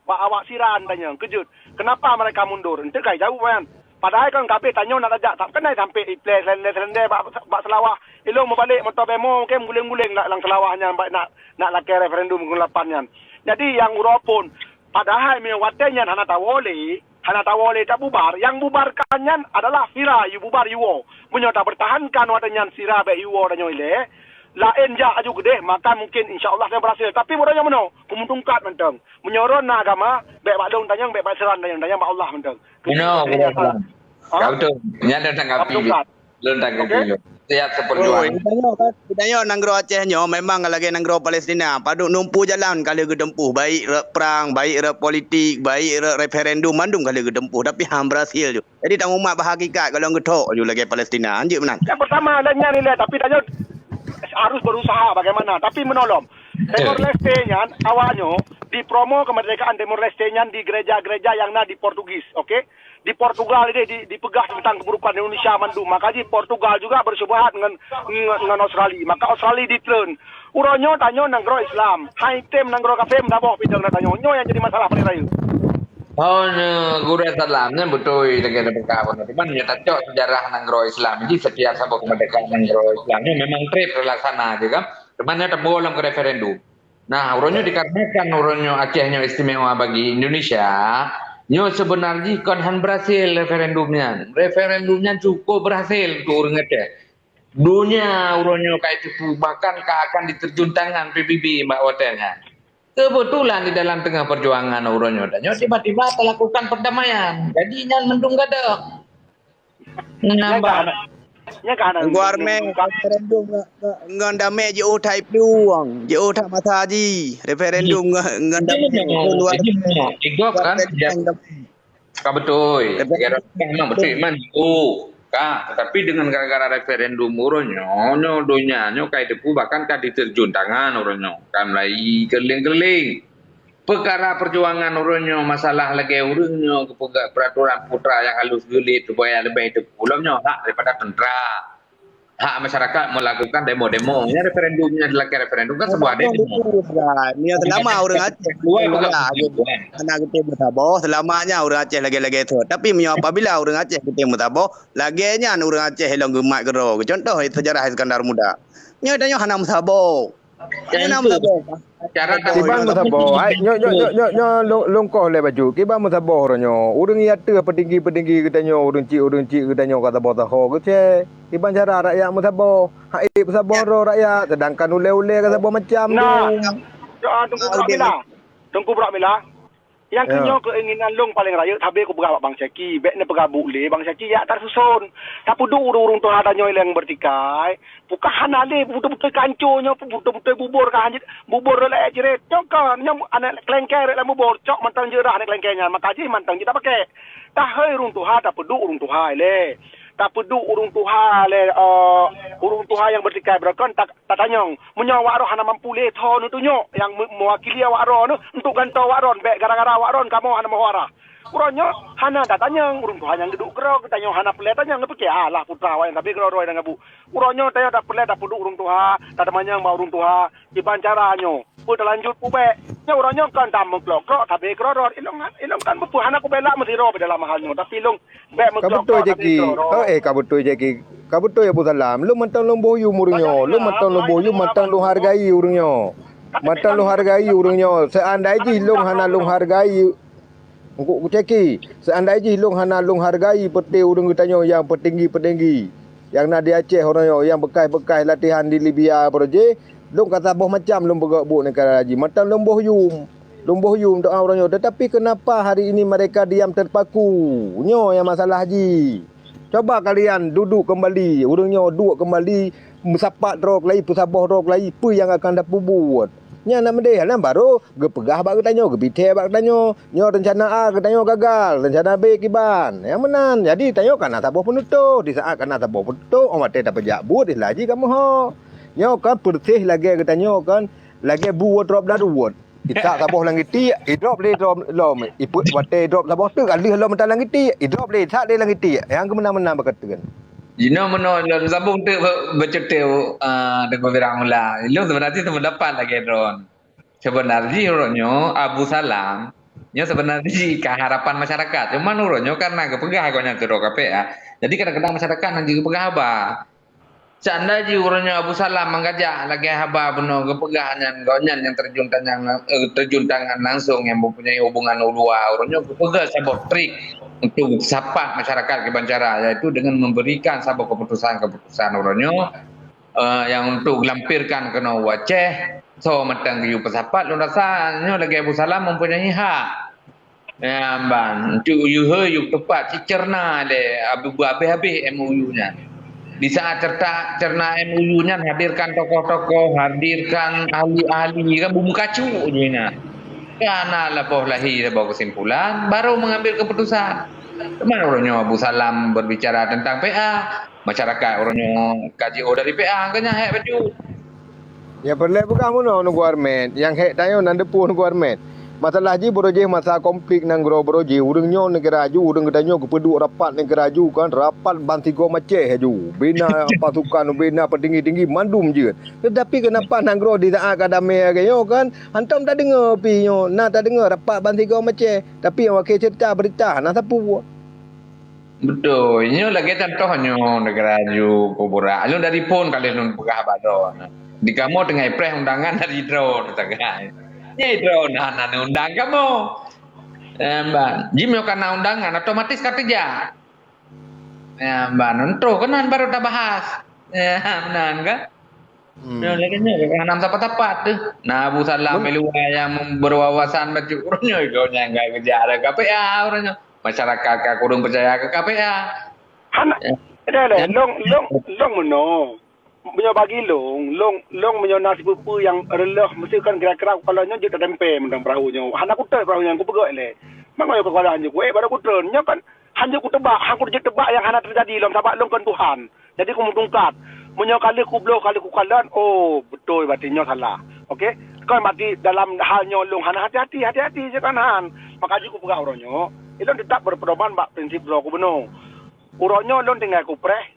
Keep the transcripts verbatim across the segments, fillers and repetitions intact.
bak awak Sira tanyong, keujeuet. Kenapa mereka mundur? Enteuk ka jaweueb nyan. Padahai kan kabeh tanyoe nak tajak, tak keuneuk sampai ipleh selendai-selendai bak, bak Seulawah. Ilong meubalek moto bemo, mungkin guléng-guléng lam, lam Seulawah nyan, bak nak, nak lakée referendum keulapan nyan. Jadi, nyang uroe phon, padahai meunyoe watée nyan hana tawoe lé, hana tawoe lé tabubar, nyang bubarkan nyan adalah Sira, yue bubar yue woe. Meunyoe tapertahankan watée nyan Sira bék yue woe tanyoe ilée, laén jak aju keudeh, maka mungkin insya Allah nyan berhasil. Tapi uroe nyoe meunoe, peumutungkat mantong. Meunyoe ron na agama, bék bak lôn tanyong, bék bak Sira tanyong, tanyong bak Allah mantong. Keuneuk Meunoe, meunoe. Ha? Ka beutôi. Nyan dah tanggapi. Abdul Kat. Lôn tanggapi. Okey. Siap Oh, seperjuangan. Geutanyoe kan, geutanyoe nanggroe Aceh nyoe memang lagée nanggroe Palestina. Padub numpu jalan ka lheueh geutempuh, baik rot prang, baik rot politik, baik rot referendum, mandum ka lheueh geutempuh. Tapi han berhasil ju. Jadi, tangumat bak hakikat, gohlom geuthok ju lagée Palestina. Hanjeuet meunan. Yang pertama, lagée nyan ilée, tapi tanyoe harus berusaha bagaimana. Tapi menolong. Betul. Timor Leste nyan, awaknyoe dipromo kemerdekaan Timor Leste nyan di gereja-gereja nyang na di Portugis, okey? Di Portugal ideh di, dipeugah teuntang keuburukan Indonesia mandum. Maka jih Portugal juga bersyubhat ngon, ngon, ngon Australia. Maka Australia ditreun. Uroe nyoe tanyoe nanggroe Islam. Hai tem nanggroe kafé meusaboh pidong na tanyoe. Nyoe nyang jadi masalah paléng rayeuk. Oh, ne, Gurée Salam nyan beutôi lagée na peugah bunoe. Cuman nyoe tacok sejarah nanggroe Islam. Jadi setiap saboh kemerdekaan nanggroe Islam nyoe memang treb terlaksana je kan. Cuman nyoe teuboh lam referendum. Nah, uroe nyoe dikarenakan uroe nyoe Aceh nyoe istimewa bagi Indonesia, nyoe seubeuna jih kon han berhasil referendum nyan. Referendum nyan cukup berhasil untuk ureuëng Aceh. Donya uroe nyoe ka iteupeue, bahkan ka akan diterjun tangan P B B bak watée nyan. Kebetulan di dalam tengah perjuangan uroe nyoe, dan nyoe tiba-tiba terlakukan perdamaian. Jadi nyan mendung gadoh. Nyan ka hana, nyan ka hana Teungku Armé, referendum ngon, ngon, ngon damé jiôh that plueng, jiôh that masa jih. Referendum ngon, ngon damé. Itu luar biasa. Luar biasa ngon damé. Ka beutôi. Referendum. Memang beutôi, memang jiôh. Ka, tetapi dengan gara-gara referendum uroe nyoe, nyoe donya nyoe ka iteupeue bahkan ka diterjun tangan uroe nyoe. Ka mulai keuling-keuling. Peukara peujuangan ureuëng nyoe, masalah lagée ureuëng nyoe geupeugah peuraturan putra nyang halus geulit supaya leubeh teupeue lom nyoe hak daripada teuntra. Hak masyarakat melakukan demo-demo. Nyan referendum nyan dilakée referendum kan sebuah demo. Nyoe seulama ureuëng Aceh. Luar peugah hana geutem meusaboh, seulama nyan ureuëng Aceh lagée-lagée thot. Tapi meunyoe apabila ureuëng Aceh geutem meusaboh, lagée nyan ureuëng Aceh ilong geumat keudroe. Contoh sejarah Iskandar Muda. Nyoe tanyoe hana meusaboh. Hana meusaboh. Cara Kiban meusaboh. Hai, nyoe, nyoe, nyoe, nyoe, nyoe, lôn, lôn koh lé bacut. Kiban meusaboh uroe nyoe. Ureuëng nyang ateueh peutinggi-peutinggi geutanyoe, ureuëng chik, ureuëng chik geutanyoe ka saboh saho geucé. Kiban cara rakyat meusaboh. Hai, meusaboh droe rakyat, sedangkan ulée-ulée ka saboh macam tu. Nah, doa Teungku Beurak Mila. Teungku Beurak Mila. Nyang keu nyoe keuinginan lôn paleng rayeuk, sabe kupeugah bak Bang Syaki, bék neupeugah buet lé Bang Syaki, jak tasuson. Tapeuduek ureuëng-ureuëng tuha tanyoe nyang beurtikai, bukon hana lé beutôi-beutôi kanco nyoe, beutôi-beutôi bubur ka hanjeuet, bubur lé jeuret. Nyoe ka, nyoe aneuk keulengkée rot lam bubur, cok mantong jeuet rah aneuk keulengkée nyan, maka jih mantong jeuet tapakée. Tahôi ureuëng tuha, tapeuduek ureuëng tuha lé. Tapeuduek ureuëng tuha lé, eh, ureuëng tuha nyang beurtikai beureukan, tak Tatanyong, meunyoe awak droe hana mampu lé tho neutunyok nyang meu-, meuwakili awak droe neuh untuk gantoe awak droe, bék gara-gara awak droe kamoe hana meuhara. Uroe nyoe hana tatanyong, ureuëng tuha nyang geuduek keudroe geutanyoe hana peureulée tanyong, neupiké alah putra awak nyang sabe keudroe-droe nyang gabu. Uroe nyoe tanyoe tapeureulée tapeuduek ureuëng tuha, tateumanyong bak ureuëng tuha, kiban cara nyoe, peue talanjut peue bék. Nyoe uroe nyoe kon tameuklok-klok sabe keudroe-droe, ilong, ilong kan beupeue hana kubela meusidroe bak dalam hal nyoe, tapi ilong Bék meuklok-klok. Ka beutôi, Jeki. Oh, eh, ka beutôi, Jeki. Ka beutôi, Abu Salam. Lôn mantong lôn boh yum ureuëng nyoe. Lôn mantong lôn boh yum, mantong lôn hargai ureuëng nyoe. Mantong lôn hargai ureuëng nyoe. Seandai jih lôn hana lôn hargai, Teungku Jeki, seandai jih lôn hana lôn hargai peuté ureuëng geutanyoe nyang peutinggi-peutinggi nyang na di Aceh uroe nyoe, nyang bekas-bekas latihan di Libya, Proje, lôn ka saboh macam lôn peugah buet nangka jih. Mantong lôn boh yum. Lôn boh yum doa uroe nyoe, tetapi kenapa hari ini mereka diam terpaku? Nyoe nyang masalah jih. Coba kalian duduk kembali, ureuëng nyoe duek kembali, meusapat droe keulayi, peusaboh droe keulayi, peue nyang akan tapeubuet. Nyan na meudeh, nyan barô geupeugah bak geutanyoe, geubithée bak geutanyoe. Nyoe reuncana A geutanyoe gagal, reuncana B kiban. Nyang meunan, jadi tanyoe ka na saboh peunutôh. Di saat ka na saboh peunutôh, 'oh watée tapeujak buet, istilah jih ka meuho. Nyoe kan peureuseh lagée geutanyoe kan, lagée bu woe drop daruet. Itak saboh lam gitiek, idrop lé drop lom. Ipeuet watée idrop saboh teuk, ka lheueh lom meutan lam gitiek, idrop lé, itak lé lam gitiek. Nyang keumeunan-meunan bak keuteuen. Jinoe meunoe lôn sambông teuk beuceute, ah, Teungku Birang Mula. Lôn seubeunajih teumeudapat lagée droen. Seubeunajih uroe nyoe Abu Salam Nyoe seubeuna jih ka harapan masyarakat. Cuman uroe nyoe karena geupeugah gobnyan sidroe K P A. Jadi kadang-kadang masyarakat hana jipeugah haba. Seandai jih uroe nyoe Abu Salam meugajak lagèe haba bunoe geupeugah nyan, gobnyan nyang terjun tangan, eh, terjun tangan langsung nyang mempunyai hubungan uluwa, uroe nyoe geupeugah saboh trik untuk sapat masyarakat kiban cara, yaitu dengan memberikan saboh keputusan-keputusan uroe nyoe, eh, yang untuk geulampikan keunoe u Aceh, soe mantong geuyue peusapat, lôn rasa nyoe lagèe Abu Salam mempunyai hak. Ya, ban. Untuk U U H yuk tepat cit cerna lé, abu-, habéh-habéh M O U nyan. Di saat certa, cerna M O U nyan hadirkan tokoh-tokoh, hadirkan ahli-ahli, kan bumeukacu jih nyan. Karena lepoh lahé saboh kesimpulan, baru mengambil keputusan. Cuman uroe nyoe Abu Salam berbicara tentang P A, masyarakat uroe nyoe ka jiôh dari P A, angkanya hék bacut. Nyang peureulèe peugah meunoe Teungku Armet, nyang hék tanyoe nan deupeu Teungku Armet. Masalah jih baroe jih masa konflik nanggroe baroe jih, ureueng nyoe neugara aju, ureueng geutanyoe geupeuduek rapat neugara aju kan, rapat ban sigoe maceh aju. Bina pasukan, bina peutinggi-tinggi mandum jeuet. Tetapi kenapa nanggroe di saat ka damé lagèe nyoe kan, hantom tadeungoe pih nyoe, na tadeungoe rapat ban sigoe maceh, tapi nyang wakèe ceurita beurita hana sapeue. Beutôi. Nyoe lagèe contoh nyoe, neugara aju kuburan. Lôn dari phon ka lheueh lôn peugah bak droeneuh. Di kamoe teungoh ipreh undangan dari droeneuh sagai. Nyoe droeneuh hana neuundang kamoe. Eh, ban. Jih meunyoe ka na undangan, otomatis ka teujak. Eh, ban. Nyan troh keunan baru tabahas. Eh, meunan kan? Hmm. Nyoe lagèe nyoe, ka hana sapat-sapat teuh. Na Abu Salam Mem- meuluwa nyang berwawasan bacut uroe nyoe, nyoe nyang ka geujak ada K P A uroe nyoe. Masyarakat ka kureueng peucaya keu K P A. Hana, Ya. Dah, dah, Ya. Long, long, long meunoe. Meunyoe bagi long, long, long meunyoe na sipeue-peue nyang reuloh, meusti kan kira-kira kalau nyoe jeuet tatempé mantong peurahô nyoe. Hana kutot peurahô nyan kupeugöt lé. Mangat nyoe keukuadaan jeuet kuék baru kutreun. Nyoe kan hana kuteubak, hana kujeuet teubak nyang hana teujadi lom sabab long kon Tuhan. Jadi kumeutungkat. Meunyoe ka lheueh kubloh, ka lheueh kukalon, oh, beutôi berarti nyoe salah. Oke? Kon berarti dalam hal nyoe long hana hati-hati, hati-hati je kan han. Maka jih kupeugah uroe nyoe, ilôn teutap berpedoman bak prinsip droe kubunoe. Uroe nyoe lôn tinggai kupreh,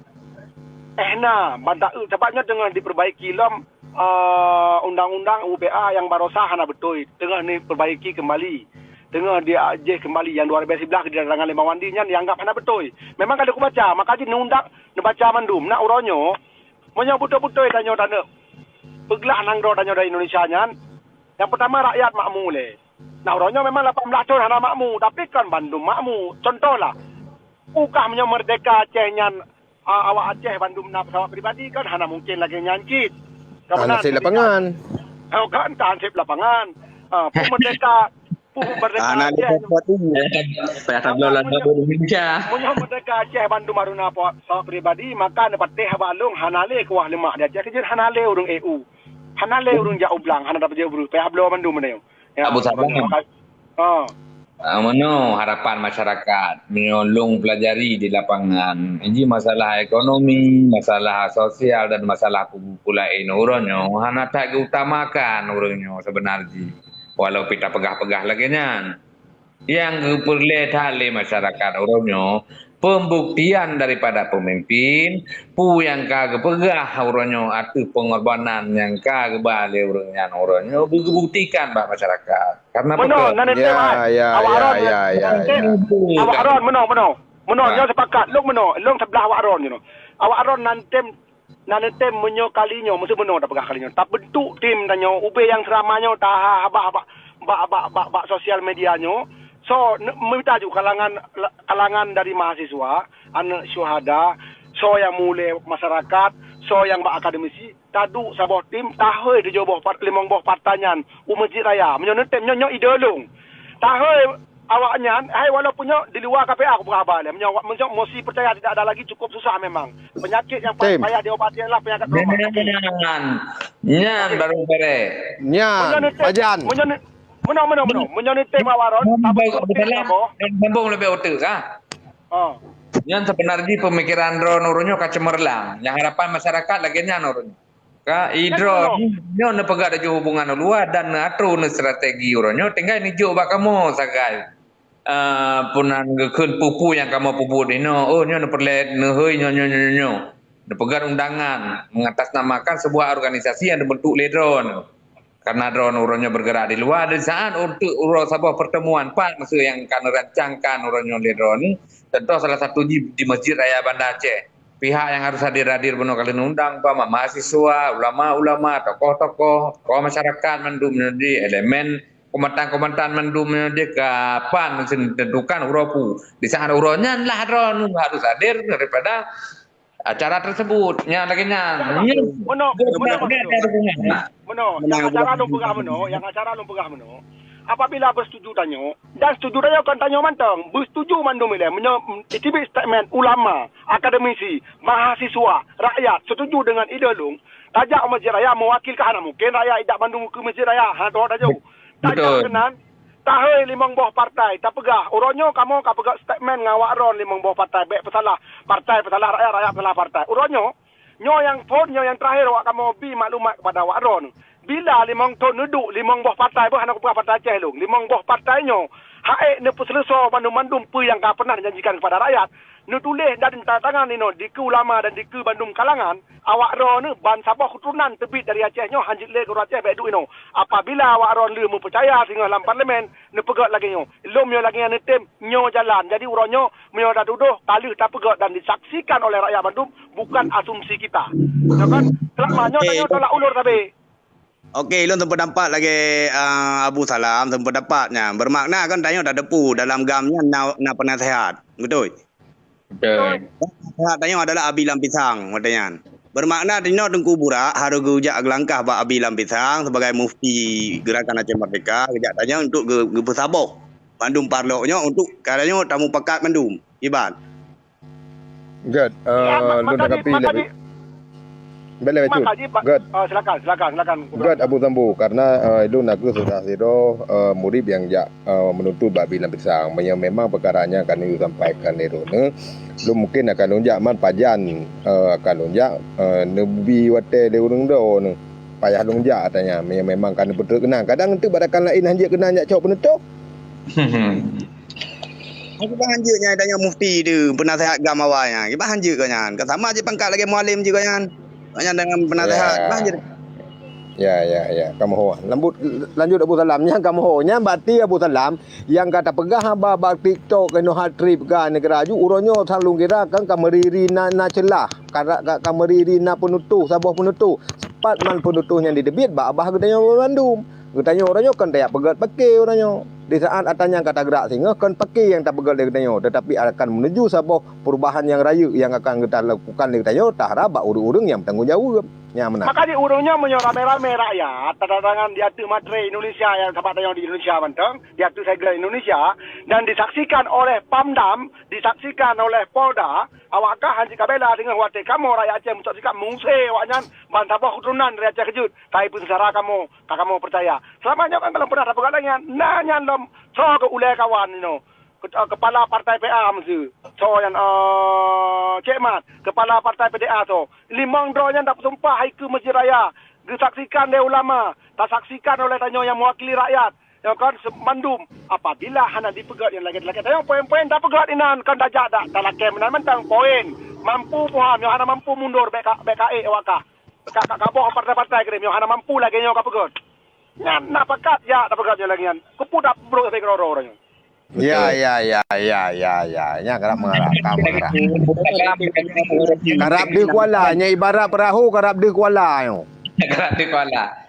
eh na, ban taeu, sabab nyoe teungoh dipeurbaiki lom, eh, undang-undang U P A nyang barosa hana beutôi, teungoh neupeurbaiki keumbali. Teungoh di, ah, jih keumbali nyang dua ribèe siblaih keu ditandatangani lé Mawandi nyan dianggap hana beutôi. Memang ka lheueh kubaca, maka jih neuundang, neubaca mandum. Na uroe nyoe, meunyoe beutôi-beutôi tanyoe taneuk peuglah nanggroe tanyoe dari Indonesia nyan, nyang peutama rakyat makmu lé. Na uroe nyoe memang lapan blaih thon hana makmu, tapi kon bandum makmu. Contohlah, peue kah meunyoe meurdeka Aceh nyan, ah, awak Aceh bandum na pesawat pribadi kan hana mungkin lagèe nyan cit. Ka meunan, nasib jadi lapangan. Oh, kan, ka hansip lapangan. Ah, peue meurdeka, peue meurdeka Hana Aceh. Payah tabloe lam Indonesia. Meunyoe meurdeka Aceh bandum harôh na pesawat pribadi, maka neupatéh bak long hana lé kuah leumah di Aceh, keujeuet hana lé ureueng A U. Hana lé ureueng jak u blang, hana dapeujeue bru, payah bloe mandum meunyoe. Ya, Abu Salam. Maka-, ha. Ah, meunoe harapan masyarakat meunyoe lôn pelajari di lapangan. Jih masalah ekonomi, masalah sosial dan masalah peue-peue laén uroe nyoe hana that geuutamakan ureueng nyoe seubeuna jih. Walau pih tapeugah-peugah lagèe nyan. Nyang geupeureulèe that lé masyarakat uroe nyoe, pembuktian daripada pemimpin, peue nyang ka geupeugah uroe nyoe ateueh pengorbanan nyang ka geuba lé ureueng nyan uroe nyoe geugeubuktikan bak masyarakat. Karena Meunoe, peue? Nan Ya, item, ya, awak ya, Ron, ya, ya, ya. Awak Ron, meunoe, meunoe. Meunoe, Ha. Nyoe sepakat. Lôn meunoe, lôn seublah awak Ron nyoe. Awak Ron nan tem, nan item meunyoe kali nyoe, meusti meunoe tapeugah kali nyoe. Tabentuk tim tanyoe, ubé nyang seurama nyoe, taha habah bak, bak, bak, bak, bak sosial media nyoe. So, ne-, mita ju kalangan, kalangan dari mahasiswa, aneuk syuhada, so nyang mulai masyarakat, so nyang bak akademisi, taduek saboh tim, tahôi tujoh boh pat-, limong boh partai nyan u Masjid Raya. Meunyoe neutem nyoe, nyoe ide lôn. Tahôi awaknyan, hai walaupun nyoe di luwa K P A kupeugah haba lé. Meunyoe awak, meunyoe mosi percaya tidak ada lagi cukup susah memang. Penyakit yang pa-, Tim. payah diobati adalah penyakit corona. Nyan, nyan Oke. baru beres. Nyan, Meunyoe neutem, pajan. meunyoe neu-, meunoe, meunoe, meunoe. Meunyoe neutem awak Ron, Sambung, tabentuk tim saboh. Sambung lebih otak, ha? Oh. Nyan sebenarnya pemikiran droe uroe nyoe ka cemerlang. Nyang harapan masyarakat lagèe nyan uroe nyoe. Ka, i Nyan droe nyoe. nyoe neupeugah laju hubungan u luwa dan neuatur neu strategi uroe nyoe tinggai neujok bak kamoe sagai. Ah, peunan geukheun peue-peue nyang kamoe peubuet inoe. Oh, nyoe neupeureulèe neuhôi nyoe, nyoe, nyoe, nyoe. Neupeugah undangan mengatasnamakan sebuah organisasi yang dibentuk lé droe nyoe. Karena droeneuh uroe nyoe bergerak di luwa, di saat untuk uroe saboh pertemuan pat masa nyang ka neurancangkan uroe nyoe lé droeneuh, contoh salah satu jih di Masjid Raya Banda Aceh. Pihak nyang harus hadir-hadir bunoe ka lheueh undang, umpama mahasiswa, ulama-ulama, tokoh-tokoh, tokoh masyarakat mandum nyoe di elemen komandan-komandan mandum nyoe di kapan meusti ditentukan uroe peue. Di saat uroe nyan lah droeneuh harus hadir daripada acara tersebut. Nyan lagèe nyan. Nyan. Meunoe, meunoe, meunoe. Meunoe, nyang acara lôn peugah meunoe, nyang acara lôn peugah meunoe. Apabila beusetuju tanyoe, dan setuju tanyoe kon tanyoe mantong, beusetuju mandum ilèe. Meunyoe, mm, teubiet statement ulama, akademisi, mahasiswa, rakyat setuju dengan ide lôn, tajak u Masjid Raya meuwakilkan, hana mungken rakyat ijak bandum keu Masjid Raya, hana tuho tajak. Tajak keunan, tahôi limong boh partai tapeugah, uroe nyoe kamoe ka peugah statement ngon awak droen limong boh partai, bèk peusalah partai, peusalah rakyat, rakyat peusalah partai. Uroe nyoe, nyoe nyang phôn, nyoe nyang teurakhir awak kamoe bi maklumat kepada awak droen. Bila limong thôn neuduek limong boh partai, boh hana kupeugah partai Aceh lôn, limong boh partai nyoe ha'ék neupeuseuleusoe bandum-bandum peue nyang ka pernah dijanjikan kepada rakyat, neutuléh dan tanda tangan inoe dikeue ulama dan dikeue bandum kalangan, awak droeneuh ban saboh keuturonan teubiet dari Aceh nyoe hanjeuet lé keu ureueng Aceh bèk duek inoe. Apabila awak droen lheueh meupeucaya singoh lam parlemen, neupeugèt lagèe nyoe, lom nyoe lagèe nyan neutem, nyoe jalan. Jadi uroe nyoe, meunyoe tatudôh, ka lheueh tapeugèt dan disaksikan oleh rakyat bandum, bukan asumsi kita. Ya kan? Selama nyoe tanyoe tolak ulur sabe. Okey, lôn seupeudapat lagèe, ah, Abu Salam, seupeudapat nyan. Bermakna kan tanyoe tateupeue dalam GAM nyan na, na penasehat. Beutôi? Beutôi. Penasehat tanyoe adalah Abi Lam Pisang, watèe nyan. Bermakna tanyoe Teungku Burak harôh geujak geulangkah bak Abi Lam Pisang sebagai mufti Gerakan Aceh Merdeka, geujak tanyoe untuk geu-, geupeusaboh bandum parlok nyoe untuk ka tanyoe tamupakat mandum. Iban. Gèt, eh, lôn tanggapi lé. Bèk lé, Cut. Gèt. Oh, silakan, silakan, silakan. Gèt, Abu Sambu, karena, eh, lôn nakeuh salah sidroe, eh, murit nyang jak, eh, meununtut bak Abi Lam Pisang. Meunyoe memang peukara nyan ka lheueh sampaikan lé droeneuh, lôn mungken akan lôn jak man pajan, eh, akan lôn jak, eh, neubi watèe lé ureueng droeneuh. Payah lôn jak ata nyan, meunyoe memang ka neupeutrok keunan. Kadang eunteuk bak rakan laén hanjeuet keunan jak cok peunutôh. Kiban hanjeuet nyan tanyoe mufti tu, penasehat GAM awai nyan. Kiban hanjeuet gobnyan. Ka sama jih pangkat lagèe mualem jih gobnyan. Gobnyan dengan penasehat, kiban hanjeuet. Ya, ya, ya. Kamoe ho. Lanjut, lanjut Abu Salam. Nyan kamoe ho. Nyan berarti Abu Salam, nyang ka tapeugah haba bak TikTok keunoe hat trip ka neugara ju, uroe nyoe selalu kira kan ka meuri-ri na, na ceulah. Ka, ka, ka meuri-ri na peunutôh, saboh peunutôh. Pat man peunutôh nyan diteubiet bak babah geutanyoe bandum. Geutanyoe uroe nyoe kon tajak peugèt paké uroe nyoe. Di saat ata nyan ka tagrak singoh, kon paké nyang tapeugèt lé geutanyoe, teutapi akan meunuju saboh peurubahan nyang rayeuk nyang akan geutalakukan lé geutanyoe, taharap bak ureueng-ureueng nyang beutanggung jaweueb. Nyan meunan. Maka di ureueng nyoe meunyoe ramé-ramé rakyat, tanda tangan di ateueh matrei Indonesia nyang saban tanyoe di Indonesia mantong, di ateueh segel Indonesia, dan disaksikan oleh Pamdam, disaksikan oleh Polda, awak kah hanjeuet kabela singoh watèe kamoe rakyat Aceh meucok sikap mengusé awak nyan ban saboh keuturonan dari Aceh Keujeuet. Ka ipeuseusara kamoe, ka kamoe peucaya. Seulama nyoe kan ka lôn peunah tapeugah lagèe nyan. Na nyan lom, soe keu ulèe kawan inoe. Ke-, eh, kepala partai P A meusu. Soe nyan, eh, Cek Mat, kepala partai P D A soe. Limong droe nyan tapeusumpah hai keu Masjid Raya. Geusaksikan lé ulama, tasaksikan oleh tanyoe nyang meuwakili rakyat. Nyoe kan se-, mandum. Apabila hana dipeugèt nyang lagèe-lagèe, tanyoe poin-poin tapeugèt inan kan tajak dak talakèe meunan mantong poin. Mampu puham, nyoe hana mampu mundur bèk ka, bèk ka ék awak kah. Ka, ka, ka boh partai-partai keu nyoe hana mampu lagèe nyoe ka peugah. Nyan na pakat jak tapeugah nyoe lagèe nyan. Keupeue tabrok sabe keudroe-droe uroe nyoe. Ya, ya, ya, ya, ya, ya. Nyan karab meuharap, karab meuharap. Karab deuh kuala, nyan ibarat peurahô karab deuh kuala nyoe. Karab deuh kuala.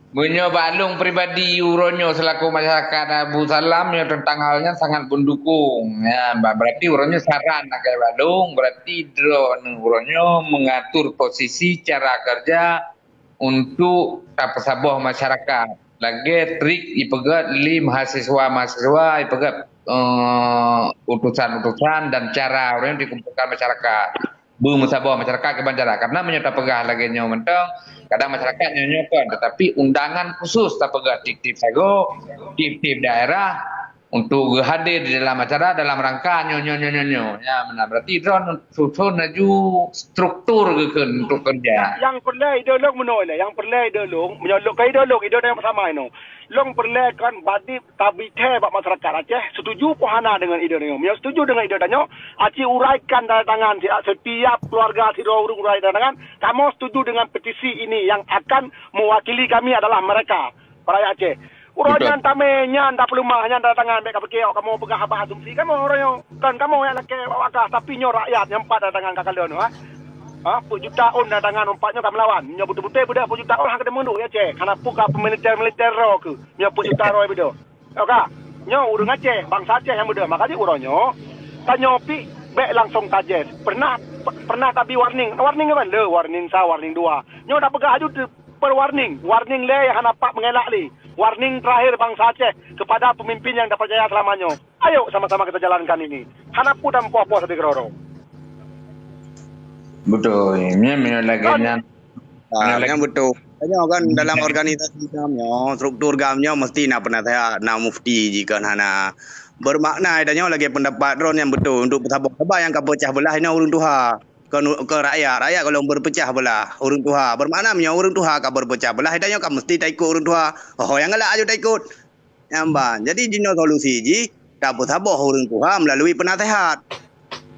Meunyoe bak lôn pribadi uroe nyoe selaku masyarakat Abu Salam nyoe teuntang hal nyan sangat mendukung. Ya, ba-, berarti uroe nyoe saran lagèe bak lôn, berarti droeneuh uroe nyoe mengatur posisi cara kerja untuk tapeusaboh masyarakat. Lagèe trik ipeugèt lé mahasiswa-mahasiswa, ipeugèt, eh, utusan-utusan dan cara ureueng dikumpulkan masyarakat. Beumeusaboh masyarakat kiban cara. Karena meunyoe tapeugah lagèe nyoe mantong, kadang masyarakat nyoe-nyoe kon, tetapi undangan khusus tapeugah tiep-tiep sagoe, tiep-tiep daerah, untuk geuhadé di dalam acara dalam rangka nyoe, nyoe, nyoe, nyoe, nyoe. Ya, meunan. Berarti droeneuh susun laju struktur geukheun untuk kerja. Nyang peureulèe ide lôn meunoe lé, nyang peureulèe ide lôn, meunyoe lôn ka ide lôn, ide nyang beusama inoe. Lôn peureulèe kon badi tabithèe bak masyarakat Aceh, setuju peu hana dengan ide nyoe. Meunyoe setuju dengan ide tanyoe, aci uraikan tanda tangan si-, setiap keluarga sidroe ureueng urai tanda tangan, kamoe setuju dengan petisi ini yang akan mewakili kami adalah mereka. Rakyat Aceh. Uroe nyan tamé nyan tapeuleumah nyan datangan, bék kapiké awak kamoe peugah haba asumsi kamoe uroe nyoe. Kon kamoe nyang lakée awak kah, tapi nyoe rakyat nyang pat datangan ka kalon, ha. Ha, peuet juta ôn datangan umpat nyoe ka meulawan. Nyoe beutôi-beutôi beudoh peuet juta ôn hana keudeh meunduek ya Aceh. Hana peue ka peumiliter-militer droe keuh. Nyoe peuet juta droe beudoh. Oka, nyoe ureuëng Aceh, bansa Aceh nyang beudoh. Maka jih uroe nyoe, tanyoe pih bék langsong tajes. Pernah, pernah tabi warning. Warning kan le, warning sa, warning dua. Nyoe dah peugah aju per warning. Warning le hana pat mengelak le. Warning terakhir bansa Aceh kepada pemimpin yang dipercaya selama nyoe. Ayo sama-sama kita jalankan ini. Hana peue dan poh-poh sabe keudroe. Beutôi. Nyan meunyoe lagée nyan. Ah, nyan beutôi. Tanyoe kan dalam organisasi GAM nyoe, struktur GAM nyoe mesti na penasehat, na mufti jih kan hana. Bermakna tanyoe lagée pendapat droe nyang beutôi untuk peusaboh. Sabab nyang ka peucah beulah inoe ureuëng tuha. Kon, kon rakyat, rakyat golom berpecah belah ureuëng tuha. Bermakna meunyoe ureuëng tuha ka berpecah belah, tanyoe kan mesti taikot ureuëng tuha. Oh, nyang galak aju taikot. Nyan ban. Jadi jinoe solusi jih tapeusaboh ureuëng tuha melalui penasehat.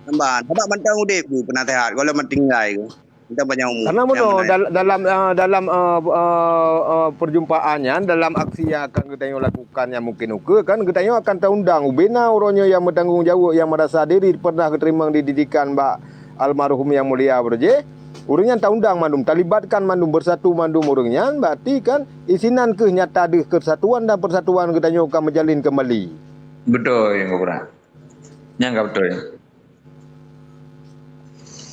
Nyan ban. Sabab mantong udeb keu penasehat, golom tinggai keu. Kita banyak umur. Karena meunoe dal- dalam, ah, dalam, ah, ah, ah, perjumpaan nyan, dalam aksi yang akan geutanyoe lakukan yang mungkin ukeue kan, geutanyoe akan taundang ubena uroe nyoe yang bertanggung jawab, yang merasa diri pernah geuterimong di didikan bak almarhum yang mulia Broje. Ureuëng nyan taundang mandum, talibatkan mandum, bersatu mandum ureuëng nyan, berarti kan isinan keuh nyata deuh kesatuan dan persatuan geutanyoe ka meujalin kembali. Beutôi, Teungku Bra. Nyan ka beutôi.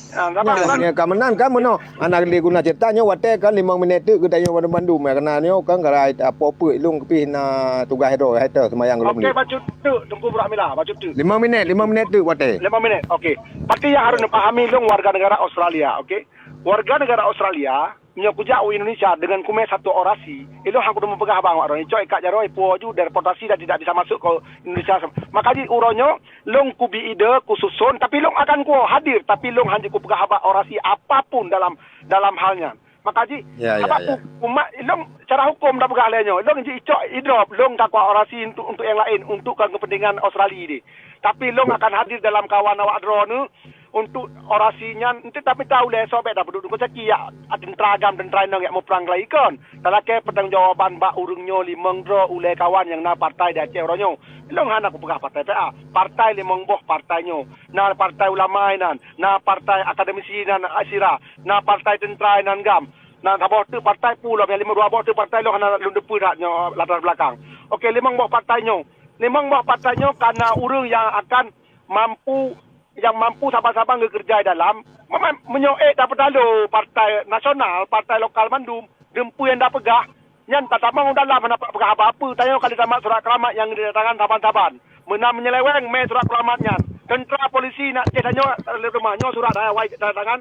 Ah, sabar, Nyan, Bang. Nyan ka meunan kan meunoe. Hana lé guna cerita nyoe watée kan limong minét teuk geutanyoe bandum-bandum. Ya, kena nyoe kan garai apa peuet lôn keuh na tugaih droe, hai teu seumayang lom. Okey, bacut teuk, Teungku Bra Mila, bacut teuk. Limong minét, limong minét teuk watée. Limong minét, okey. Berarti yang harus dipahami lôn warga negara Australia, okey. Warga negara Australia, meunyoe kujak u Indonesia deungon kumé satu orasi, ilôn hana kudeungoe peugah bang awak droe, icok ikat jaroe, ipuwoe ju, deportasi dan tidak bisa masuk ke Indonesia. Maka jih uroe nyoe, lôn kubi ide, kususon, tapi lôn akan kuwoe hadir, tapi lôn hana kupeugah haba orasi apapun dalam, dalam hal nyan. Maka jih, ya, ya, sabab ya. Umat, lôn cara hukum dah peugah lé nyoe, lôn jih icok idrop, lôn ka kuat orasi untuk, untuk yang lain, untuk kepentingan Australia deh. Tapi lôn akan hadir dalam kawan awak droeneuh, untuk orasi nyan, enteuk tamita ulée sobek dah peuduek deungon caki yak, a, teuntra GAM, teuntra inong yak muprang keulayie kon. Talakée pertanggungjawaban bak ureuëng nyoe limong droe ulée kawan nyang na partai di Aceh uroe nyoe. Lôn hana kupeugah partai P A, partai limong boh partai nyoe. Na partai ulama inan, na partai akademisi inan ASIRA, na partai teuntra inan GAM. Na saboh teuk partai pu lom, nyang limong dua boh teuk partai lôn hana lôn teupeue that nyoe latar belakang. Okey, limong boh partai nyoe. Limong boh partai nyoe ka na ureuëng nyang akan mampu nyang mampu saban-saban geukeureuja dalam, memang meunyoe ék tapeutalo partai nasional, partai lokal mandum, deumpeue nyang tapeugah, nyan tatamong u dalam hana peugah haba-haba, tanyoe ka lheueh tamat surat keulamat nyang ditandatangan saban-saban. Meunan meunyeuleweng mé surat keulamat nyan. Teuntra polisi nak ceh tanyoe, lé teuma nyoe surat dayah wai ditandatangan,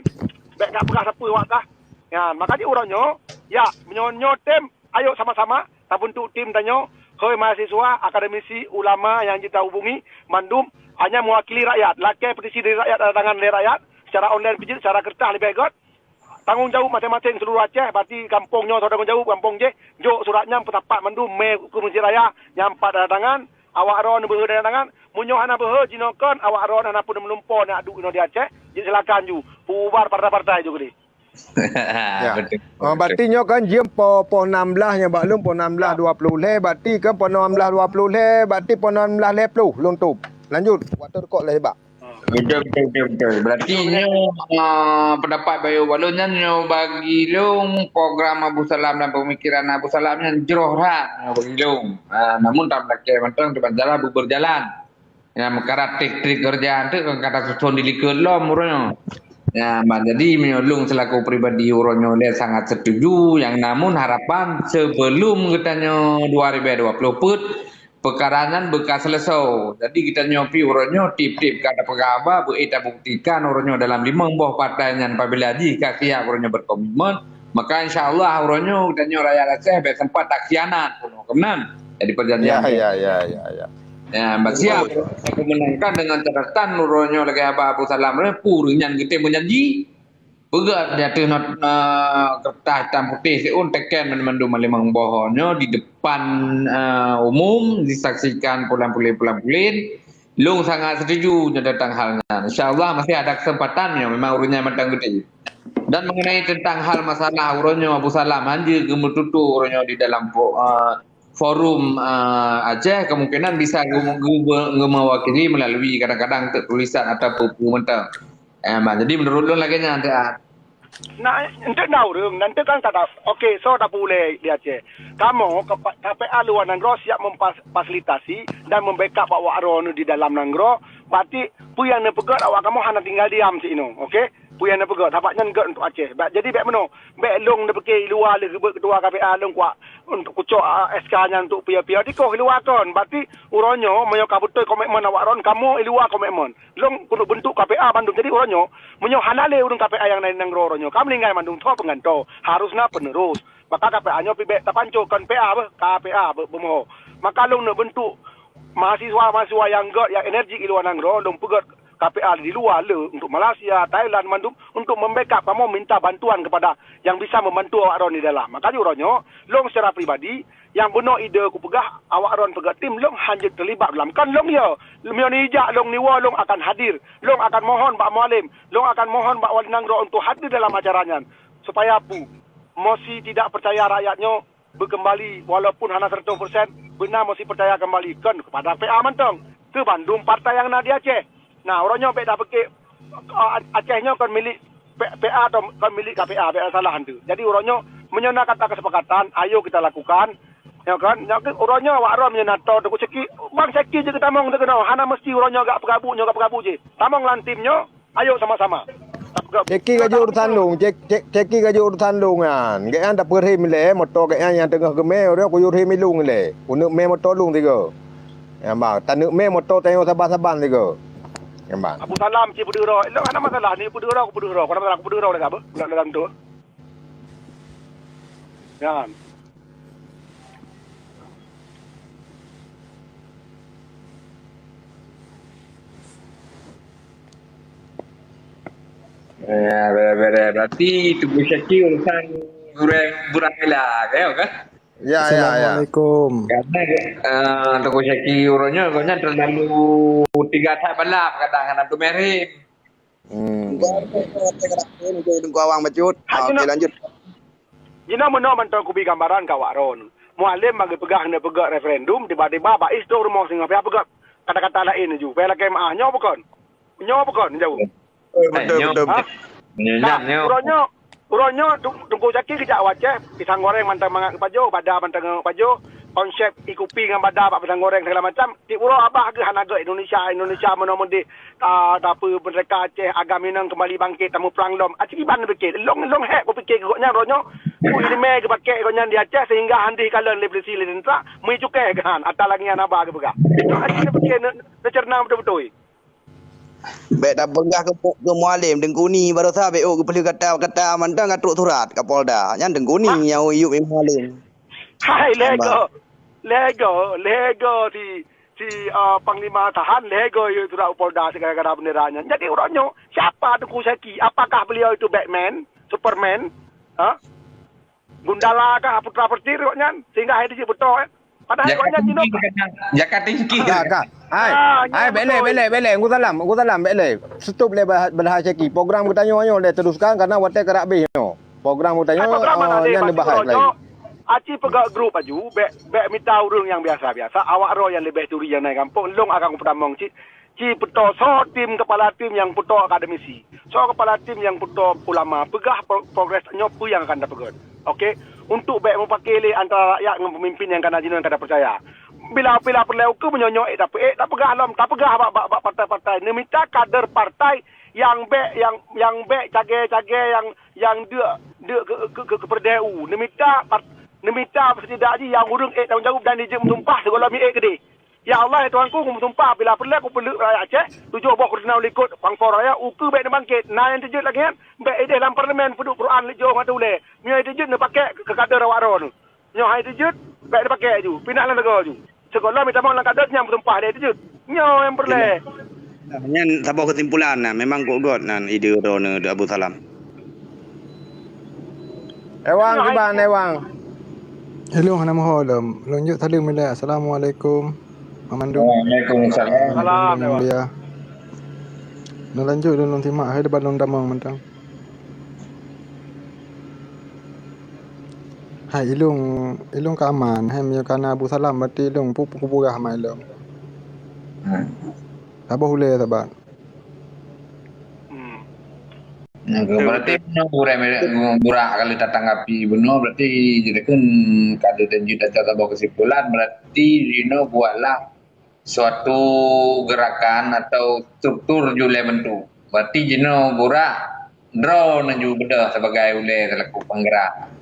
bék kapeugah sapeue wak kah. Nyan, maka di uroe nyoe, ya, meunyoe nyoe tem, ayo sama-sama tabentuk tim tanyoe, hôi mahasiswa, akademisi, ulama nyang jitahubungi, mandum hanya mewakili rakyat. Lakée petisi dari rakyat, tanda tangan lé rakyat, secara online pih jeuet, secara kertas leubeh göt. Tanggong jaweueb maséng-maséng seuluruh Aceh, berarti gampông nyoe soe tanggong jaweueb, gampông jéh, jok surat nyan peusapat mandum mé keu Mesjid Raya, nyan pat tanda tangan, awak droe neubeuhe tanda tangan, meunyoe hana beuhe jinoe kon, awak droe hana peue meulumpo nak duek inoe di Aceh, jeuet silakan ju, peububar partai-partai ju keudeh. Ya. Betul, betul. Ah, berarti nyoe kan jeuem po, po enam belas nyoe bak lôn, po enam belas dua puluh lhèe, berarti kan po enam belas dua puluh lhèe, berarti po enam belas lhèe ploh lôn tup. Lanjut, waktu rukok lhèe bak. Betul, betul, betul, betul. Berarti nyoe, ah, pendapat bayu balon nyan nyoe bagi lôn program Abu Salam dan pemikiran Abu Salam nyan jroh that nyoe bagi lôn. Ah, namun tak meutakée mantong teuma jalan berjalan. Ya, meukara trik-trik keureuja tu kan ka tasuson di likot lom uroe nyoe. Ya, bah, jadi meunyoe lôn selaku pribadi uroe nyoe lé sangat setuju, yang namun harapan sebelum geutanyoe dua ribu dua puluh peuet, peukara nyan beuka seuleusoe. Jadi geutanyoe pi uroe nyoe tiep-tiep ka tapeugah haba, beu tabuktikan uroe nyoe dalam limong boh partai nyan apabila jih ka siap uroe nyoe berkomitmen, maka insya Allah uroe nyoe geutanyoe rakyat Aceh bék sempat takhianat pun. Keunan jadi perjanjian. Ya, ya, ya, ya, ya. Ya, bah siap. Betul, betul. Aku menangkan dengan catatan uroe nyoe lagée haba Abu Salam nyoe, peue ureuëng nyan geutem meujanji. Peugah di ateueh not, eh, kertas hitam putih siun teken mandum limong boh nyoe di depan, eh, umum disaksikan pulan-pulan, pulan-pulan. Lôn sangat setuju nyoe tentang hal nyan. Insya Allah masih ada kesempatan nyoe, memang ureuëng nyan mantong geude. Dan mengenai tentang hal masalah uroe nyoe Abu Salam hanjeuet geumeututoe uroe nyoe di dalam fo-, eh, forum, eh, Aceh, kemungkinan bisa geu-, geu-, geu-, mewakili melalui kadang-kadang teuk tulisan ataupun peue mantong. Eh, bah, jadi menurut lôn lagée nyan, Teuk. Nah, enteuk na ureuëng, dan enteuk kan kata, oke, so tapeuulée di Aceh. Kamoe, K P A luwa nanggroe siap memfasilitasi dan membackup awak droe di dalam nanggroe, berarti peue nyang neupeugét awak kamoe hana tinggal diam cit inoe, oke? Peue nyang neupeugét, sabab nyan gét untuk Aceh. Ba-, jadi bék meunoe, bék lôn neupike luwa lé keubeut ketua K P A lôn kuat untuk kucok, ah, S K nyan untuk piye-piye. Dikoh luwa kon, berarti uroe nyoe meunyoe ka beutôi komitmen awak droe, kamoe luwa komitmen. Lôn keuneuk beuntuk K P A bandum. Jadi uroe nyoe, meunyoe hana lé ureuëng K P A nyang na nanggroe uroe nyoe, ka meuninggai mandum, soe peungantoe, harus na penerus. Maka K P A nyoe pih bék tapancok kon P A beuh, K P A beuh, beumoho. Maka lôn neuk beuntuk mahasiswa-mahasiswa nyang gét, nyang enerjik di luwa nanggroe, lôn peugét K P A di luwa le, untuk Malaysia, Thailand, mandum, untuk membackup kamoe minta bantuan kepada yang bisa membantu awak droe di dalam. Maka uroe nyoe, lôn secara pribadi, nyang bunoe ide kupeugah, awak droe peugét tim lôn hanjeuet teulibat dalam. Kon lôn yo, meunyoe neujak lôn niwoe lôn akan hadir. Lôn akan mohon bak mualem, lôn akan mohon bak wali nanggroe untuk hadir dalam acara nyan. Supaya pu, mosi tidak percaya rakyat nyoe beukeumbali walaupun hana seratus persen, beuna mosi percaya keumbali kon kepada P A mantong. Keu bandum partai nyang na di Aceh. Nah, uroe nyoe bék tapeuke, ah, Aceh nyoe kon milék P-, P A atau kon milék K P A, bék salah hantu. Jadi uroe nyoe, meunyoe na kata kesepakatan, ayo kita lakukan. Ya kan? Nyoe keuh uroe nyoe awak droe meunyoe na toe Teungku Syaki, bang Syaki jeuet geutamong teuh keunoe. Hana meusti uroe nyoe gak peugabuk nyoe gak peugabuk jih. Tamong lam tim nyoe, ayo sama-sama. Syaki ka jeuet urusan lôn, Syaki ka jeuet urusan lôn nyan. Gét nyan tapeurhem ilée, moto gét nyan nyang teungoh geumé, uroe nyoe kuyue rhem ilôn ilée. Kuneuk mé moto lôn tiga. Nyang ba, taneuk mé moto tanyoe saban-saban tiga. Nyang ba. Abu Salam cit peudeuroe. Lôn hana masalah, ni peudeuroe, aku peudeuroe. Aku hana masalah, aku peudeuroe lagak apa? Bulan dalam tu. Nyan. Ya, bere-bere. Berarti Teungku Syaki urusan gurée burang ila, ya kan? Ya, ya, ya. Assalamualaikum. Karena, eh, Teungku Syaki uroe nyoe, gobnyan terlalu tiga that balap kadang, kadang tu merem. Hmm. Teungku Awang bacut. Ha, ah, okey, lanjut. Jinoe meunoe mantong kubi gambaran ka awak droe. Mualem bagi peugah hana peugah referendum, tiba-tiba bak istri rumoh singoh pihak peugah kata-kata laén laju. Pihak lakée maah nyoe bukan? Nyoe bukan jauh. Eh, betul, nyoe. Betul, betul. Nyoe, nah, nyoe. Uroe nyoe, uroe nyoe Teungku Syaki geujak u Aceh, pisang goreng mantong mangat geupajoh, bada mantong mangat geupajoh, konsep ikupi ngon bada bak pisang goreng segala macam. Di uroe abah geuh hana gét Indonesia, Indonesia meunoe meudeh, ah, tapi merdeka Aceh, agam inong kembali bangkit, tamu perang lom. Aci kiban pikir, long long hek kupikir gobnyan uroe nyoe. Ku ilmu geupakek gobnyan di Aceh sehingga handih kalon lé polisi lé tentara, meucukai geuhan, ata lagi nyan haba geupeugah. Aci pikir neucerna beutôi-beutôi. Bék tapeugah keu, keu mualem, Teungku Ni barosa bék ôk geupeuleueh kata-kata mantong ka trok surat Kapolda. Nyan Teungku Ni nyang ôk yup mualem. Hai, lego. Lego, lego si, si, ah, Panglima Tahan, lego yue surat u Polda si gara-gara bendera nyan. Jadi uroe nyoe, siapa Teungku Syaki? Apakah beliau itu Batman, Superman? Ha? Gundala kah putra petir kok nyan? Sehingga hai dijeuet beutôi, eh? Padahai kok nyan jinoe ka. Jaka tinggi. Ka, ka. Hai. Ah, hai, nyan bék lé, beutôi. Bék lé, bék lé. Teungku Salam, Teungku Salam, bék lé. Stop lé bah-, bahasa Syaki. Program geutanyoe nyoe lé teruskan karena watée ka habéh nyoe. Program geutanyoe, hai, program mana, eh, nyan bahas lagi. Aci peugah grup aju, bék, bék mita ureuëng nyang biasa-biasa. Awak droe nyang leubeh turi nyang na i gampông, lôn akan kupeutamong cit. Ci peutoe soe tim, kepala tim nyang peutoe akademisi, soe kepala tim nyang peutoe ulama, peugah pro-, progres nyoe peue nyang akan tapeugét. Oke, untuk bék mupake lé antara rakyat ngon pemimpin nyang kana jinoe nyang kada peucaya. Bila, bila peureulée ukeue meunyoe nyoe ék tapeuék, tapeugah lom, tapeugah bak, bak, bak partai-partai, neumita kader partai nyang bék, nyang, nyang bék cagée-cagée nyang, nyang deuk, deuk keu, keu, keu, keu peureudée u. Neumita part-, neumita setidak jih nyang ureuëng ék tanggong jaweueb dan dijeuet meusumpah sigohlom ék keudeh. Ya Allah, ya Tuhanku, kumeusumpah, bila peureulée kupeuleuk rakyat Aceh, tujoh boh keureuna u likot, pangko raya, ukeue bék neubangkét. Na nyang teujeuet lagée nyan, bék ideh lam parlemen peuduek peuruan lé jiôh mata ulée. Meunyoe teujeuet neupakek keu kader awak droe nyoe. Nyoe hai teujeuet, bék neupakek aju, pinah lam teugô aju. Sigohlom itamong lam kader nyan meusumpah lé teujeuet. Nyoe nyang peureulée. Nah, nyan saboh keusimpulan na, memang kok gét nan ide droeneuh Abu Salam. Ewang, kiban, Ewang. Hello, hana moho lom. Lôn jok saleuem ilée. Assalamualaikum. Aman dulu. Waalaikumsalam. Salam, ya. Mulia. Nah, lanjut dulu, simak hai debat lôn tamong mantong. Hai ilung, ilung ka aman. Hai meunyoe kana Abu Salam, berarti ilung pu-, pu-, peugah ma ilung. Hmm. Saboh ulée saban. Hmm. Nah, betul, berarti betul. Burak, burak kalau tatanggapi bunoe, berarti jadi kan kada lanjut ada saboh kesimpulan, berarti jinoe buatlah suatu gerakan atau struktur julai bentuk. Berarti jinoe burak droe neujubeudoh sebagai ulée selaku penggerak.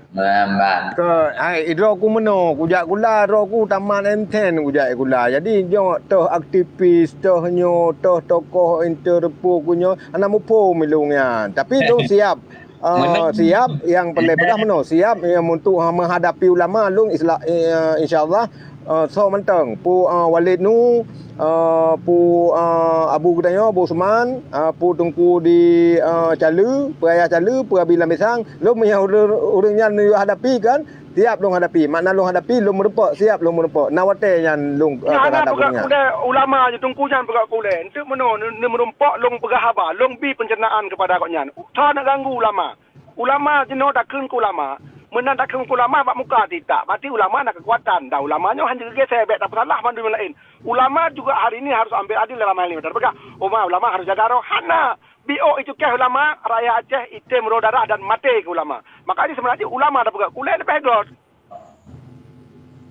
Meumang. Ke, ai, droe ku meunoe, kujak kula, droe ku tamat M ten kujak kula. Jadi, nyoe toh aktivis, toh nyoe, toh tokoh interpo ku nyoe, hana muphom ilung nyan. Tapi lôn siap, eh, siap, nyang peureulée peugah meunoe, siap, eh, untuk menghadapi ulama, lôn isla-, eh, insya Allah, eh, soe mantong, Pu, eh, Walid Nu, eh, Pu, eh, Abu geutanyoe, Abu Usman, eh, Pu Teungku di, eh, Cale, Pu Ayah Cale, Pu Abi Lam Pisang, lôn meunyoe ureuëng, ureuëng nyan lôn hadapi kan, siap lôn hadapi. Makna lôn hadapi, lôn meurumpok, siap lôn meurumpok. Na watée nyan lôn, eh, nyan hana terhadap peugah ureuëng nyan. Ulée ulama nyoe, Teungku nyan peugah ulée. Enteuk meunoe, ne-, neumeurumpok lôn peugah haba, lôn bi pencernaan kepada gobnyan. Sa neuganggu ulama. Ulama jinoe takheun keu ulama, meunan takheun keu ulama bak muka titak, berarti ulama na keukuatan, dan ulama nyoe hana geugeusé, bék tapeusalah mandum nyang laén. Ulama juga hari ini harus ambil adil dalam hal ini. Tapeugah, "Oh, ma, ulama harus jaga roh." Hana. Biôk icukéh ulama, rakyat Aceh item roh darah dan maté keu ulama. Maka jih seubeunajih ulama tapeugah, ulée leubeh göt.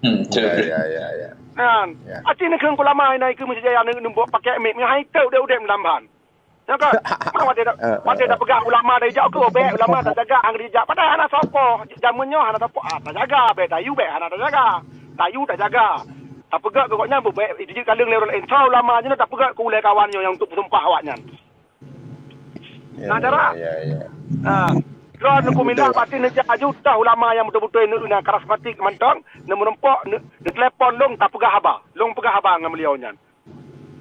Hmm, betul. Ya, ya, ya, ya. Kan? Ya. Aci neukheun keu ulama, ina ikeu meuseujaya neu-, neubuet pakai mik, meuhai teu udeb-udeb lam ban. Ya kan? Mana watée da-, eh, eh, watée eh, da peugah ulama dari jak keu bék ulama tajaga hana dijak. Padahai hana sopoh. Jameun nyoe hana sopoh. Ah, tajaga bék, tayu bék hana tajaga. Tayu tajaga. Tapeugah keu gobnyan beubék dijeuet kaleng lé ureuëng laén. Soe ulama jinoe tapeugah keu ulée kawan nyoe nyang untuk peusumpah awaknyan. Ya, nah, cara. Ya, ya. Ah. Droe neukeumindah pasti neujak aju tah ulama nyang beutôi-beutôi neu-, na karismatik mantong, neumeurumpok, neu-, neutelepon lôn tapeugah haba. Lôn peugah haba ngon beliau nyan.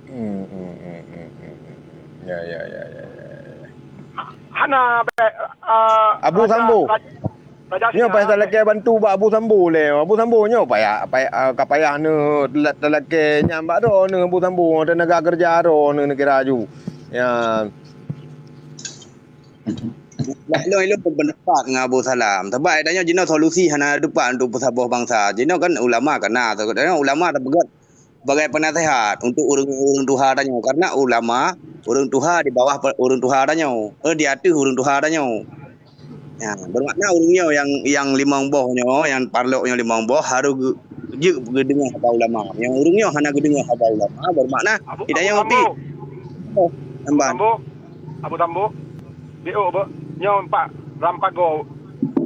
Hmm, hmm, hmm, hmm, hmm, hmm. Ya, ya, ya, ya, ya, ya. Hana, eh, Abu Raja, Sambo. Raja, Raja nyoe Singa, payah talakée bantu bak Abu Sambo lé. Abu Sambo nyoe payah, payah, eh, ka payah neu tala-, talakée nyan bak droeneuh Abu Sambo, tenaga kerja droeneuh neukira aju. Ya. Ilôn, ilôn pendapat ngon Abu Salam. Sabab tanyoe jinoe solusi hana tepat untuk peusaboh bansa. Jinoe kan ulama kana, tanyoe ulama tapeugah sebagai penasehat untuk ureuëng-ureuëng tuha tanyoe. Karena ulama, ureuëng tuha di bawah pe-, ureuëng tuha tanyoe, eh, di ateueh ureuëng tuha tanyoe. Ya, bermakna ureuëng nyoe nyang, nyang limong boh nyoe, nyang parlok nyoe limong boh harus geu-, jeuet geudeungoe haba ulama. Nyang ureuëng nyoe hana geudeungoe haba ulama, bermakna Abu, tidak Abu nyawa Sambo. Pih. Oh, Abu amban. Sambo, Abu Sambo, biôk beuh. Nyoe empat rampago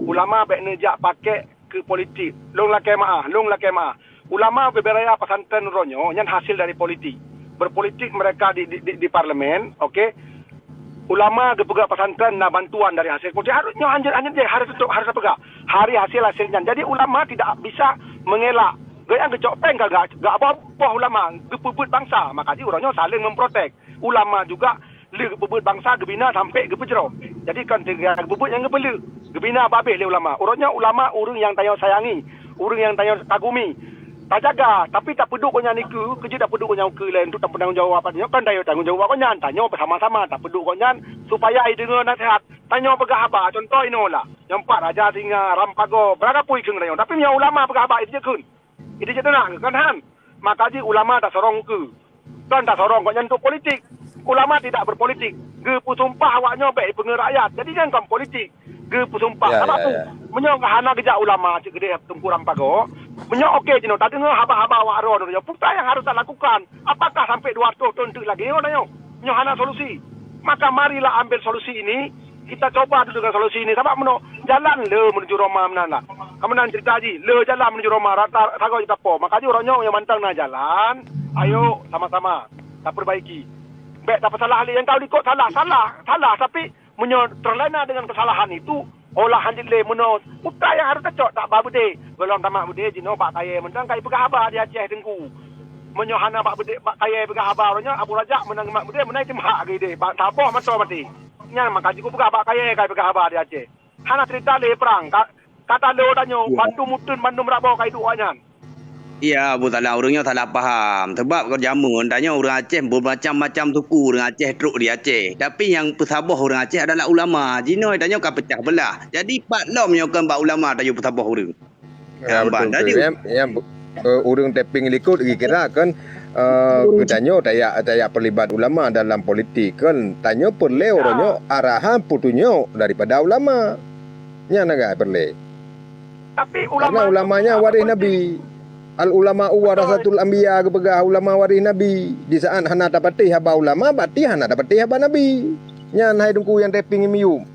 ulama bék neujak pakai keu politik. Lôn lakée meu'ah, lôn lakée meu'ah. Ulama bubé raya pesantren uroe nyoe nyan hasil dari politik. Berpolitik mereka di, di, di, di parlemen, oke. Ulama geupeugah pesantren na bantuan dari hasil politik. Harus nyoe hanjeuet, hanjeuet jih, harus tutup, harus peugah. Hari hasil, hasil nyan. Jadi ulama tidak bisa mengelak. Geuh nyang geucok péng ka gak, gak boh-boh ulama, geupeubuet bansa. Maka jih uroe nyoe saling memprotek. Ulama juga lé geupeubuet bansa geubina sampai geupeujroh. Jadi kon teuga geupeubuet nyang geupeuleueh, geubina babeh lé ulama. Uroe nyoe ulama ureuëng nyang tanyoe sayangi, ureuëng nyang tanyoe kagumi. Tajaga, tapi tapeuduek gobnyan dikeue, keujeuet tapeuduek gobnyan ukeue lé untuk tapeutanggung jawab nyoe kon tanyoe tanggung jawab gobnyan. Tanyoe beusama-sama tapeuduek gobnyan supaya jideungoe naseuhat. Tanyoe peugah haba, contoh inoe lah, nyang pat Raja Singa, Rampago, beurangkapeue kheun tanyoe. Tapi meunyoe ulama peugah haba, itu je kheun. Jadi, cit na, kan han. Maka jih ulama tasorong ukeue. Kon tasorong gobnyan untuk politik. Ulama tidak berpolitik. Geupeusumpah awak nyoe bék ipeungeut rakyat. Jadi, nyan kon politik. Geupeusumpah. Ya, ya, ya. Sabab tu, meunyoe hana geujak ulama cit keudeh Teungku Rampago, meunyoe oke jinoe, tadeungoe haba-haba awak droe nyoe, peue nyang harus talakukan? Apakah sampai dua ratus thon teuk lagée nyoe, nyoe? Nyoe hana solusi. Maka marilah ambil solusi ini, kita coba dulu dengan solusi ini. Sabab meunoe, jalan le menuju Roma meunan lah. Ka meunan cerita jih, le jalan menuju Roma, rata sagoe jitapo. Maka jih uroe nyoe nyang mantong na jalan, ayo sama-sama taperbaiki. Bék tapeusalah lé nyang ka likot salah, salah, salah, tapi meunyoe terlena dengan kesalahan itu, olah hanjeuet lé meunoe, utai nyang harôh tacok tak ba beudé. Gohlom tamat beudé jinoe bak kayée mantong ka ipeugah haba di Aceh Teungku. Meunyoe hana bak beudé, bak kayée peugah haba uroe nyoe, Abu Rajak meunan mat beudé, meunan item hak geuh idéh, bak saboh mantong maté. Nyan maka jih kupeugah bak kayée ka ipeugah haba di Aceh. Hana cerita lé prang, ka, ka talo tanyoe, bandum uteuen, bandum rabo ka iduek awaknyan. Ya, Abu Salam, ureuëng nyoe salah paham. Sebab kon jameun tanyoe ureuëng Aceh, bermacam-macam suku ureuëng Aceh trok di Aceh. Tapi nyang peusaboh ureuëng Aceh adalah ulama. Jinoe tanyoe ka pecah belah. Jadi pat lom nyoe kon bak ulama tanyoe peusaboh ureuëng. Ya, betul, betul. Jadi, yang, yang, eh, ureuëng tapping likot kira kan, eh, geutanyoe tajak, tajak peulibat ulama dalam politik kan. Tanyoe peureulée uroe nyoe arahan peutunyok daripada ulama. Nyan agak peureulée. Tapi ulama, karena ulama nyan waréh Nabi. Al ulama warasatul anbiya geupeugah, ulama waréh Nabi. Di saat hana tapatéh haba ulama, berarti hana tapatéh haba Nabi. Nyan hai Teungku nyang tapping miyueb.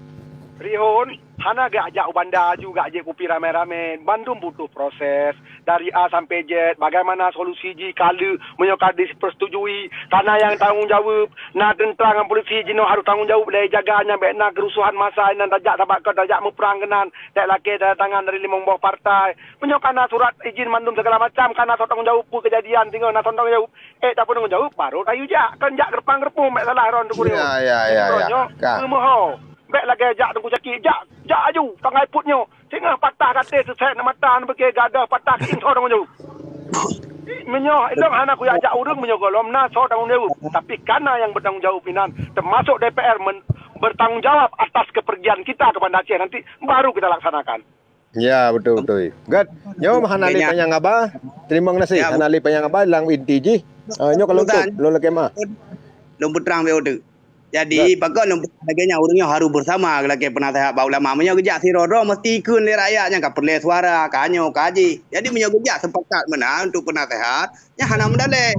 Rihon, hana geujak u banda aju, geujak kupi ramé-ramé. Bandum butuh proses dari A sampai Z. Bagaimana solusi jih ka lheueh meunyoe ka dipersetujui. Kana nyang tanggong jaweueb, na teuntra ngon polisi jinoe harôh tanggong jaweueb lé jaga nyan bék na keurusuhan masa nyan tajak sabab ka tajak meuprang keunan. Dak lakée tanda tangan dari limong boh partai. Meunyoe kana surat izin mandum segala macam, kana soe tanggong jaweueb peue keujadian singoh na soe tanggong jaweueb. Eh, tapeunanggung jaweueb baru tayue jak. Kon jak geureumpang-geureumpung bék salah ron teuku. Ya, ya, ya, ya. Nyoe ka. Beumeuho. Bék lagée jak Teungku Caki, jak, jak aju, tangai put nyoe. Singoh patah gaté seusék na mata na beugée gadoh patah keuieng soe tanggong jaweueb. Meunyoe ilong hana kujak jak ureuëng meunyoe gohlom na soe tanggong jaweueb. Tapi kana nyang bertanggung jawab inan, termasuk D P R men-, bertanggung jawab atas kepergian kita ke Banda Aceh nanti baru kita laksanakan. Ya, betul, betul. Gét, nyoe hana lé panyang haba. Terima kasih. Ya, hana lé panyang haba lam inti jih. Ah, nyoe kalau tutup, lôn lakée meuah. Lôn peutrang beu tu. Jadi, pakon lôn peutrang lagée nyan ureuëng nyoe harus bersama lakée penasehat bak ulama. Meunyoe geujak sidroe-droe mesti ikheun lé rakyat nyang ka peureulée suara, ka nyoe, ka jih. Jadi, meunyoe geujak sepakat meunan untuk penasehat, nyan hana meudaleh.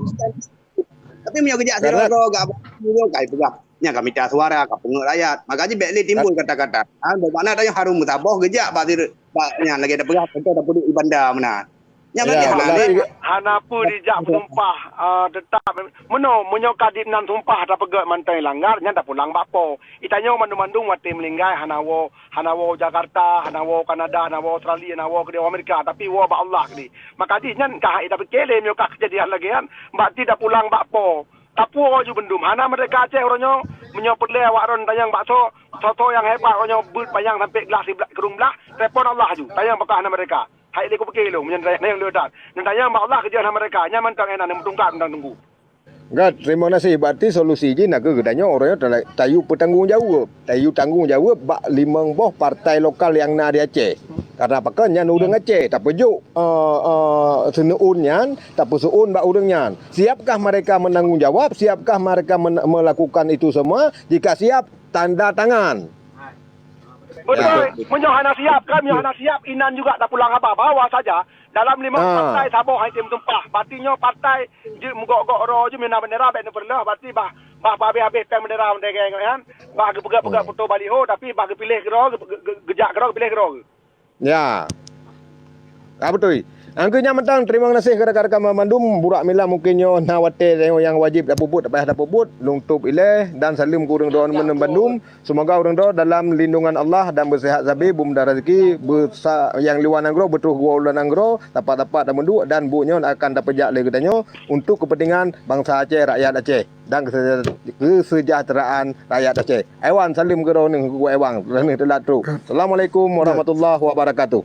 Tapi meunyoe geujak sidroe-droe gak abang nyoe kai peugah, nyan ka mita suara, ka peungeut rakyat. Maka jih bék lé timbul kata-kata. Ha, bak makna tanyoe harus meusaboh geujak bak sir-, bak nyan lagée tapeugah, contoh tapeuduek di banda meunan. Nyan lagée hana lé. Hana peue dijak meusumpah, ah, teutap meunoe, meunyoe ka dip nan sumpah tapeugét mantong langgar, nyan tapulang bak po. Itanyoe mandum-mandum watée meulinggai hana woe, hana woe Jakarta, hana woe Kanada, hana woe Australia, hana woe keudeh Amerika, tapi woe bak Allah keudeh. Maka jih nyan ka hai tapike lé meunyoe ka keujadian lagée nyan, bak ti tapulang bak po. Tapuwoe ju bandum, hana meurdeka Aceh uroe nyoe, meunyoe peureulée awak ron tanyong bak soe, soe-soe nyang hebat uroe nyoe beuet panyang sampoe glah siblah keureueng blah, telepon Allah ju, tanyong bak hana meurdeka. Hai lé kupike lôn, meunyoe tanyong lé that. Nyan tanyong bak Allah keujeuet hana meurdeka, nyan mantong inan meuteungkat mantong teungku. Gét, terima kasih. Berarti solusi jih nakeuh geutanyoe uroe nyoe tala-, tayue peutanggong jaweueb. Tayue tanggong jaweueb bak limong boh partai lokal nyang na di Aceh. Karena pakon nyan ureuëng Aceh, tapeujok, eh, eh, seuneuen nyan, tapeuseuôn bak ureuëng nyan. Siapkah mereka menanggung jawab? Siapkah mereka men-, melakukan itu semua? Jika siap, tanda tangan. Beutôi. Ya. Meunyoe hana siap kan, meunyoe hana siap, inan juga tapulang haba. Bahwa saja dalam limong partai saboh hai tem tumpah. Berarti nyoe partai jeuet meugok-gok droe jeuet meuna bendera bék neupeureuloh. Berarti bah, bah, bah habéh-habéh péng bendera merdeka nyan. Bah geupeugah-peugah foto baliho, tapi bah geupiléh keudroe, geu-, geu-, geujak keudroe, geupiléh keudroe. Ya. Ah, beutôi. Angkeu nyan mantong, terima kasih keu rakan-rakan banmandum. Burak mila mungkin nyoe na watée nyang wajéb tapeubuet, tapayah tapeubuet. Lôn tôb ilée dan saleuem keu ureuëng droe meuneuem bandum. Seumoga ureuëng droe dalam lindungan Allah dan beusehat sabe, beumudah rezeki, beusa-, nyang luwa nanggroe, beutroh geuwoe u luwa nanggroe, tapat-tapat dan meuduek dan buet nyoe akan tapeujak lé geutanyoe untuk kepentingan bansa Aceh, rakyat Aceh. Dan keseja-, kesejahteraan rakyat Aceh. Aiwan saleuem keu droeneuh, keu Aiwan, droeneuh teulat trok. Assalamualaikum warahmatullahi wabarakatuh.